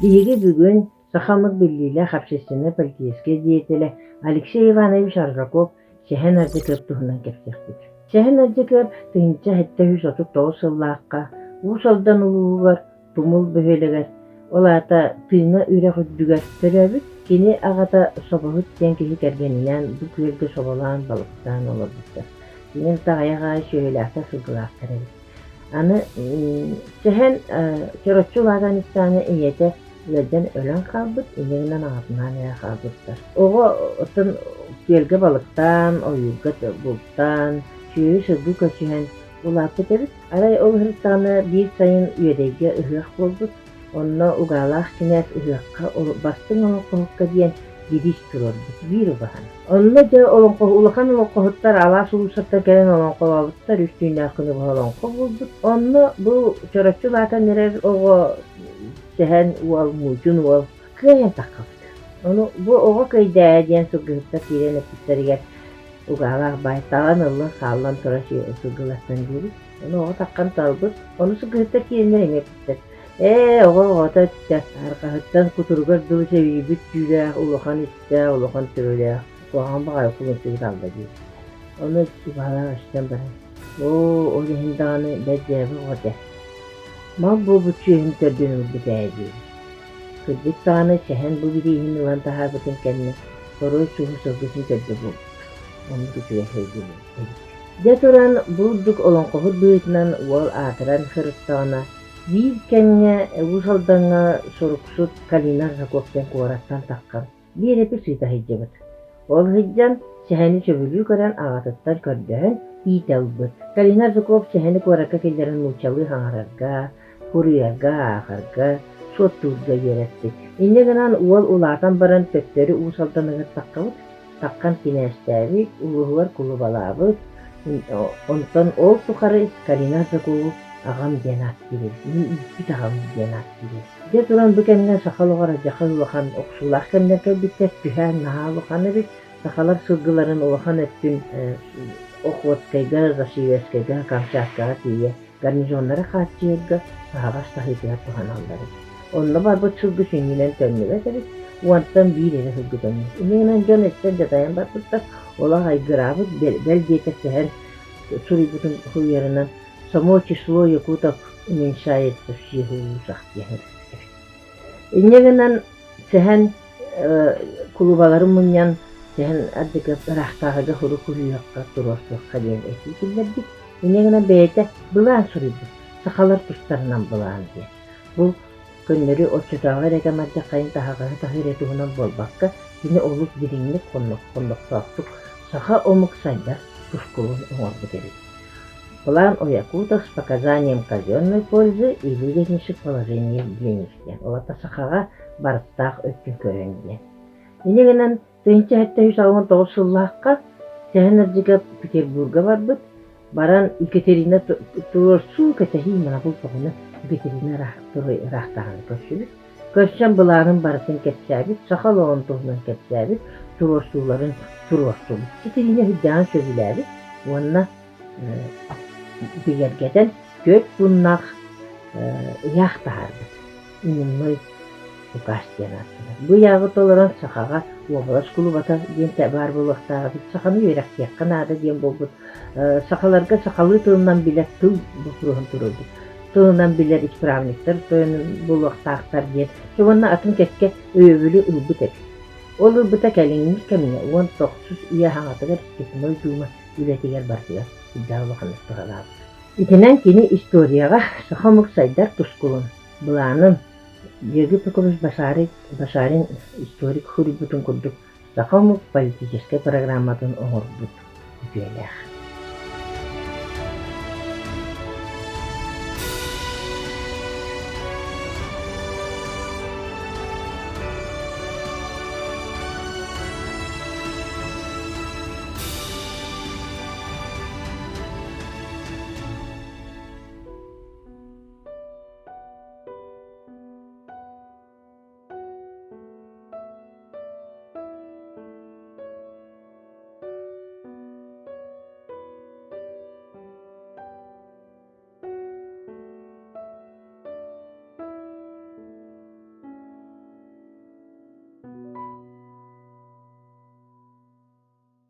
Биһиги бүгүн саха омук биллиилээх общественнай-политическай деятелэ Алексей Иванович Аржаков Сэһэн Ардьакыап туһунан кэпсиэхпит. Сэһэн Ардьакыап 1739 сыллаахха Уус Алдан улууһугар Тумул бөһүөлэгэр, ол аата Тыына үрэх үрдүгэр төрөөбүт. Кини аҕата Собоһут диэн киһи кэргэнинээн бу күөлгэ соболоон, балыктаан олорбуттар. Кинилэр аҕыйах аайы сүөһүлээхтэр, сылгылаахтар эбит. Аны Сэһэн чороччу улаатан истэҕинэ ийэтэ ыалдьан өлөн хаалбыт, инньэ гынан аҕатынаан эрэ хаалбыттар. Оҕо оттон күөлгэ балыктаан, ойуурга бултаан, сүөһү-сылгы көрсүһэн улааппыт эбит. Арай ол сырыттаҕына биир сайын Үөдэйгэ ыһыах буолбут. Онно Угаалаах кинээс ыһыахха бастыҥ олоҥхоһукка диэн бириис туруорбут, биир убаһан. Онно дьэ олоҥхо улахан олоҥхоһуттар алаас улуустартан кэлэн олоҥхолообуттар, үс түүннээх күнү быһа олоҥхо буолбут. Онно бу чороччу улаатан эрэр оҕо Сэһэн уол, Муучун уол кыайан таххабыт. Ону бу оҕо кыайдаа диэн сылгыһыттар киирэн эппиттэригэр Угаалаах баай талан ыллын хааллан турар сылгылартан диэбит. Ону оҕо таххан талбыт. Ону сылгыһыттар киирэннэр эмиэ эппиттэр. Ээ, оҕо оҕото эттэ, арҕаһыттан кутуругар дылы сэбийбит түүлээх, улахан истээх, улахан төбөлөөх, куһаҕан баҕайы кулунчугу талла диэбиттэр. Ону Угаалаах истэн баран, оо, ол иһин даҕаны бэрт дьээбэ оҕо этэ. Мал буолбут сүөһүн төрдүн ылбыт ээ диэбит. Кырдьык даҕаны Сэһэн бу бирииһин ылан таһаарбытын кэннэ торуой суһу сылгытын төрдө буолбут. Оннук үчүгэй сылгы эбит. Дьэ туран бу үрдүк олоҥхоһут быһыытынан уол аатыран сырыттаҕына, биир кэмҥэ Уус Алдаҥҥа суруксут Калина Аржаков диэн куораттан таххан биэрэпис ыыта сылдьыбыт. Ол сылдьан Сэһэни сөбүлүү көрөн аҕатыттан көрдөһөн иитэ ылбыт. Калина Аржаков Сэһэни куоракка киллэрэн нууччалыы саҥарарга, суруйарга, ааҕарга, суоттуурга үөрэппит. Инньэ гынан уол улаатан баран төттөрү Уус Алданыгар таххыбыт, таххан кинээстээбит, улууһугар кулубалаабыт, онтон ол тухары Калина Аржакову аҕам диэн ааттыыр эбит, мин ииппит аҕам диэн ааттыыр эбит. Дьэ туран бу кэмҥэ саха олоҕор алдьархай улахан охсуулаах кэмнэр кэлбиттэр, түһээн наһаа улахан эбит. Сахалар сылгыларын улахан өттүн Охотскайга, Засиверскайга, Камчаткаҕа тиийэ гарнизоннары хааччыйарга таһаҕас таһыытыгар туһаналлар эбит. Онно барбыт сылгы сүнньүнэн төннүбэт эбит, уонтан биир эрэ сылгы төннүбүт. Инньэ гынан дьон эттэн дьадайан барбыттар, олох айгыраабыт, бэл диэтэр сэһэн суруйбутун суруйарынан «Само число якутов уменьшается в всех улусах» диэн эбит. Инньэ гынан сэһэн кулубаларын мунньан сэһэн ардыгар ыраахтааҕыга сурук суруйуохха, туруорсуохха диэн этии киллэрбит. Инньэ гынан бэйэтэ былаан суруйбут. Сахалар тустарынан былаан диэн. Бу көннөрү оччотооҕу эрэ кэм алдьархайын таһаҕаһы таһыы эрэ туһунан буолбакка, кини олус дириҥник хоннохтоохтук саха омук сайдар тускулун оҥорбут эбит. План о якутах с показанием казенной пользы и выгоднейших положений для них диэн. Ол аата сахаҕа барыстаах өттүн көрөн диэн. Инньэ гынан 1769 сыллаахха Сэһэн Ардьыгап Петербурга барбыт. Баран Екатерина туруорсуу кэтэһии манабыл тоҕуна Екатерина ыраахтааҕыны көрсүбүт. Көрсөн былаанын барытын кэпсээбит, саха олоҕун туһунан кэпсээбит, туруорсууларын туруорсубут. Екатерина сүрдээҕин сөбүлээбит уонна бигэргэтэн түөрт пууннаах ыйаах таһаарбыт. Именной указ диэн ааттанар. Бу ыйааҕы толорон сахаҕа уобалас кулубата диэн баар буолуохтаах эбит. Саханы үөрэхтиэххэ наада диэн буолбут. Сахаларга сахалыы тылынан билэр тыл боппуруоһун туруорбут. Тылынан билэр исправниктар тойон буолуохтаахтар диэн уонна атын кэккэ өйөбүлү ылбыт эбит. Ол ылбыта кэлиҥҥи кэмҥэ 19 үйэ хаҥатыгар Степной Дума үлэтигэр барытыгар сүрдээх улаханнык туһалаабыт. Итинэн кини историяҕа саха омук сайдар тускулун, былаанын Георгий Прокопьевич Башарин историк суруйбутун курдук саха омук политическай программатын оҥорбут үтүөлээх.